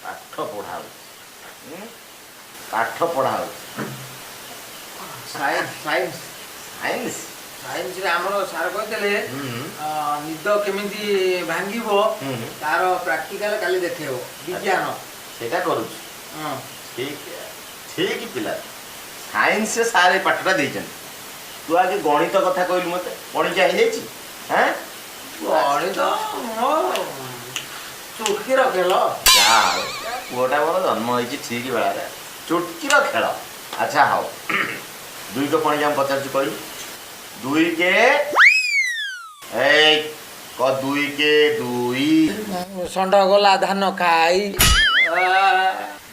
ପାଠ ପଢା ହଉଛି। ହୁଁ? ପାଠ ପଢା ହଉଛି। Science, science. ସାଇନ୍ସ। ସାଇନ୍ସରେ ଆମର ସାର୍ କହିଥିଲେ, ନିଦ କେମିତି ଭାଙ୍ଗିବ ତାର ପ୍ରାକ୍ଟିକାଲ କାଲି ଦେଖେଇବ ବିଜ୍ଞାନ। ସେଇଟା କରୁଛୁ? ହଁ। ଠିକ ଠିକ ପିଲା। ସାଇନ୍ସ ସାର୍ ଏ ପାଠଟା ଦେଇଛନ୍ତି। ତୁ ଆଗେ ଗଣିତ କଥା କହିଲୁ ମତେ। ଗଣିତ ହେଇଯାଇଛି? ହାଁ? ଗଣିତ ମୋ ଚୁଟକିର ଖେଳ। ଯାହା ହଉ, ପୁଅଟା ମୋର ଜନ୍ମ ହେଇଛି ଠିକ ବେଳାରେ। ଚୁଟକିର ଖେଳ। ଆଚ୍ଛା ହଉ, ଦୁଇକ ପଣିକା ମୁଁ ପଚାରୁଛି, କହିଲୁ। ଦୁଇ କେ, ଏଇ କ, ଦୁଇ କେ ଦୁଇ। ଷଣ୍ଢ ଗଲା ଧାନ ଖାଇ।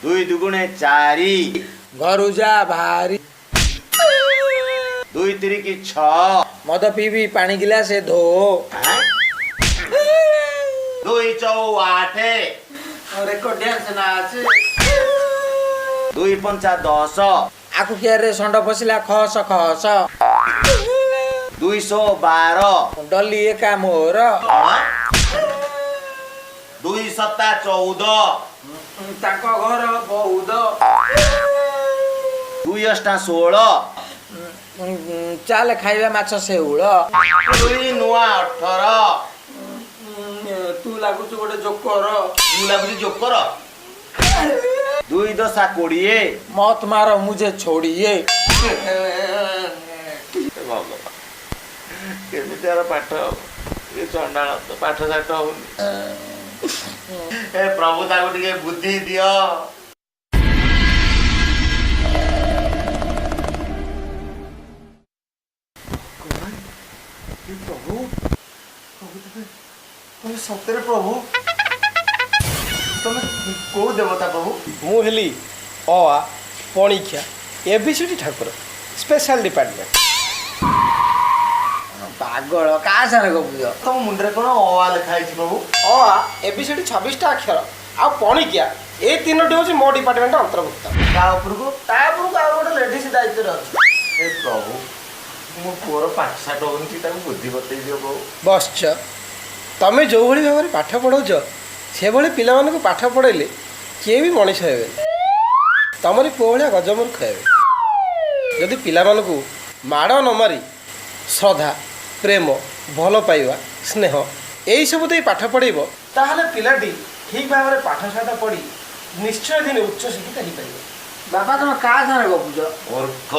ଦୁଇ ଦୁଗୁଣେ ଚାରି। ଘରୁ ଯା ଭାରି। ଦୁଇ ତିରିକି ଛଅ। ମଦ ପିଇବି ପାଣି ଗିଲାସେ ଧୋ। ଆଁ? ଦୁଇ ଚଉ ଆଠ। ରେକର୍ଡ ଡ୍ୟାନ୍ସ ନାଚ। ଦୁଇ ପଞ୍ଚା ଦଶ। ଆକୁ କିଆରେ ଷଣ୍ଢ ପଶିଲା ଖସ ଖସ। 212। ଡଲି ଏକା ମୋର। କଣ? ଦୁଇ ସତା 14। ତାଙ୍କ ଘର ବୌଦ। ଦୁଇ ଅଷ୍ଟା 16। ଚାଲେ ଖାଇବା ମାଛ ଶେଉଳ। ଦୁଇ ନୂଆ 18। ତୁ ଲାଗୁଛୁ ଗୋଟେ ଜୋକର। ମୁଁ ଲାଗୁଛି ଜୋକର? ଦୁଇ ଦଶା 20। ମତ ମାର ମୁଝେ ଛୋଡ଼ିଏ। ଭଗବାନ, କେମିତିଆର ପାଠ ହବ? ଏ ଚଣ୍ଡାଳ ତ ପାଠ ସାଠ ହଉନି। ଏ ପ୍ରଭୁ, ତାକୁ ଟିକେ ବୁଦ୍ଧି ଦିଅ। ପ୍ରଭୁ, ପ୍ରଭୁ, ତମେ ସତରେ ପ୍ରଭୁ? ତମେ କୋଉ ଦେବତା ପ୍ରଭୁ? ମୁଁ ହେଲି ଅ ଆ ପଣିଖିଆ ଏବିସିଡି ଠାକୁର, ସ୍ପେଶାଲ ଡିପାର୍ଟମେଣ୍ଟ। ପାଗଳ, କାହା ସାଙ୍ଗରେ ଗପୁଛ? ତମ ମୁଣ୍ଡରେ କଣ ଅ ଆ ଲେଖା ହେଇଛି ପ୍ରଭୁ? ଅ ଆ ଏବିସିଡି 26ଟା ଅକ୍ଷର ଆଉ ପଣିକିଆ, ଏ ତିନୋଟି ହେଉଛି ମୋ ଡିପାର୍ଟମେଣ୍ଟ ଅନ୍ତର୍ଭୁକ୍ତ। ତା ଉପରକୁ? ତା ଉପରକୁ ଆଉ ଗୋଟେ ଲେଡିସ୍ ଦାୟିତ୍ୱରେ ଅଛି। ହେ ପ୍ରଭୁ, ମୋ ପୁଅର ପାଠ ସାଠ ହଉନି, ଟିକେ ତାକୁ ବୁଦ୍ଧି ବତେଇ ଦିଅ ପ୍ରଭୁ। ବସିଛ ତମେ ଯେଉଁଭଳି ଭାବରେ ପାଠ ପଢ଼ାଉଛ, ସେଭଳି ପିଲାମାନଙ୍କୁ ପାଠ ପଢ଼େଇଲେ କିଏ ବି ମଣିଷ ହେବେନି, ତମରି ପୁଅ ଭଳିଆ ଗଜମୂର୍ଖ ହେବେ। ଯଦି ପିଲାମାନଙ୍କୁ ମାଡ଼ ନ ମାରି ଶ୍ରଦ୍ଧା, ପ୍ରେମ, ଭଲ ପାଇବା, ସ୍ନେହ ଏଇସବୁ ଦେଇ ପାଠ ପଢ଼େଇବ, ତାହେଲେ ପିଲାଟି ଠିକ୍ ଭାବରେ ପାଠ ସାଠ ପଢ଼ି ନିଶ୍ଚୟ ଦିନେ ଉଚ୍ଚ ଶିକ୍ଷିତ ହେଇପାରିବ। ବାପା, ତମେ କାହା ସାଙ୍ଗରେ ଗପୁଛ? ମୂର୍ଖ,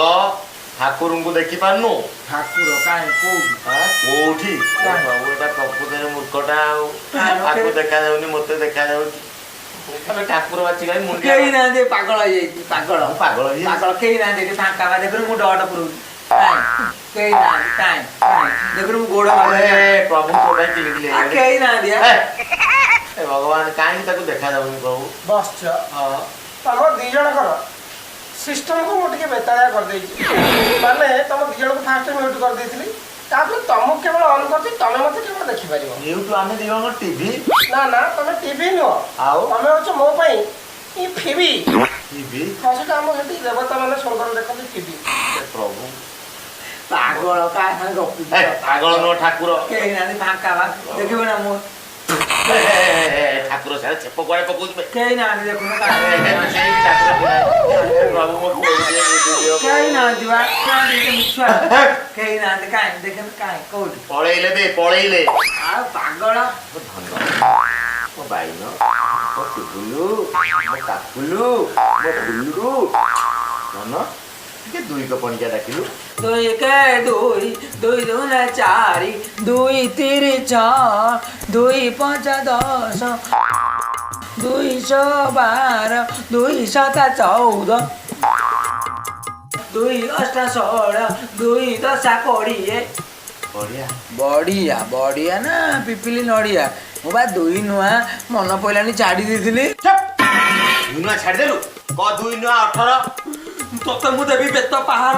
ଠାକୁରଙ୍କୁ ଦେଖିପାରୁନୁ? ଠାକୁର କାହିଁ, କୋଉଠି? ଆଁ, କୋଉଠି? ଏ ପ୍ରଭୁ, ଏଟା ପ୍ରକୃତରେ ମୂର୍ଖଟା। ଆଉ ଆକୁ ଦେଖାଯାଉନି, ମତେ ଦେଖାଯାଉଛି। ଆମେ ଠାକୁର ବାଛି କାହିଁ ମୁଣ୍ଡିଆ କେହି ନାହାନ୍ତି, ପାଗଳ ହେଇଯାଇଛି, ପାଗଳ। ମୁଁ ପାଗଳ ହେଇଯାଇଛି? ପାଗଳ, କେହି ନାହାନ୍ତି ଏଠି, ଫାଙ୍କା ବା। ଦେଖୁନୁ, ମୁଁ ଡଟ ପୁରଉଛି। କାଇଁ କେହି ନାହାନ୍ତି? କାଇଁ କାଇଁ? ଦେଖୁନୁ, ମୁଁ ଗୋଡ ମାରୁଛି। ଏ ପ୍ରଭୁ, ତୋ ପାଇଁ କିଲି କିଲି ଆ, ହେଇଗଲି। କେହି ନାହାନ୍ତି ଆ। ଏ, ଏ ଭଗବାନ, କାହିଁକି ତାକୁ ଦେଖାଯାଉନି ପ୍ରଭୁ? ବସିଛ। ହଁ। ତମ ଦି ଜଣଙ୍କର ସିଷ୍ଟମକୁ ମୁଁ ଟିକେ ବେତାଳିଆ କରିଦେଇଛି। ମାନେ ତମ ଦି ଜଣଙ୍କୁ ଫାଷ୍ଟ ମ୍ୟୁଟ୍ କରିଦେଇଥିଲି, ତାପରେ ତମକୁ କେବଳ ଅନ୍ କରିଛି। ତମେ ମତେ କେବଳ ଦେଖିପାରିବ। ମ୍ୟୁଟ୍? ଆମେ ଦି ଜଣ ଟିଭି? ନା ନା, ତମେ ଟିଭି ନୁହଁ। ଆଉ? ତମେ ହଉଛ ମୋ ପାଇଁ ଫିବି। ଟିଭି? ହଁ, ସେଟା ଆମ ସେଠି ଦେବତା ମାନେ ସ୍ୱର୍ଗରେ ଦେଖନ୍ତି ଟିଭି। ଏ ପ୍ରଭୁ। ପାଗଳ, କାହା ସାଙ୍ଗେ ଗପୁଛ? ଏ ପାଗଳ ନୁହଁ, ଠାକୁର। କେହି ନାହାନ୍ତି, ଫାଙ୍କା ବା। ଦେଖିବୁ ନା, ମୁଁ ଠାକୁର ସାରେ ଛେପ କୁଆଡେ ପକଉଥିବେ। କେହି ନାହାନ୍ତି, ଦେଖୁନ କାଇଁ। ପ୍ରଭୁ, ମୋ ପୁଅକୁ ଟିକେ ବୁଦ୍ଧି ଦିଅ। କେହି ନାହାନ୍ତି ବା, ନାହାନ୍ତି, ଏଇଟା ମିଛୁଆ। କେହି ନାହାନ୍ତି କାଇଁ, ଦେଖୁନ କାଇଁ କୋଉଠି? ପଳେଇଲେ ବେ, ପଳେଇଲେ। ଆଉ ପାଗଳ। ମୋ ଧନ, ମୋ ବାଇନ, ମୋ ଟୁବୁଲୁ, ମୋ କାକୁଲୁ, ମୋ ଫୁଲୁ। ଧନ, ଟିକେ ଦୁଇକ ପଣିକିଆ ଡାକିଲୁ। ଦୁଇ କେ ଦୁଇ, ଦୁଇ ଦୁନେ ଚାରି, ଦୁଇ ତିରି ଛଅ, ଦୁଇ ପାଞ୍ଚ 10, ଦୁଇ ଛଅ 12, ଦୁଇ ସାତ 14, ଦୁଇ ଅଷ୍ଟା 16, ଦୁଇ ଦଶା 20। ବଢିଆ। ବଢିଆ ବଢିଆ ନା ପିପିଲି ନଡ଼ିଆ? ମୁଁ ବା ଦୁଇ ନୂଆ ମନ ପଇଲାନି, ଛାଡ଼ି ଦେଇଥିଲି। ଦୁଇ ନୂଆ ଛାଡ଼ିଦେଲୁ? କ, ଦୁଇ ନୂଆ 18। ତତେ ମୁଁ ଦେବି ବେତ ପାହାର।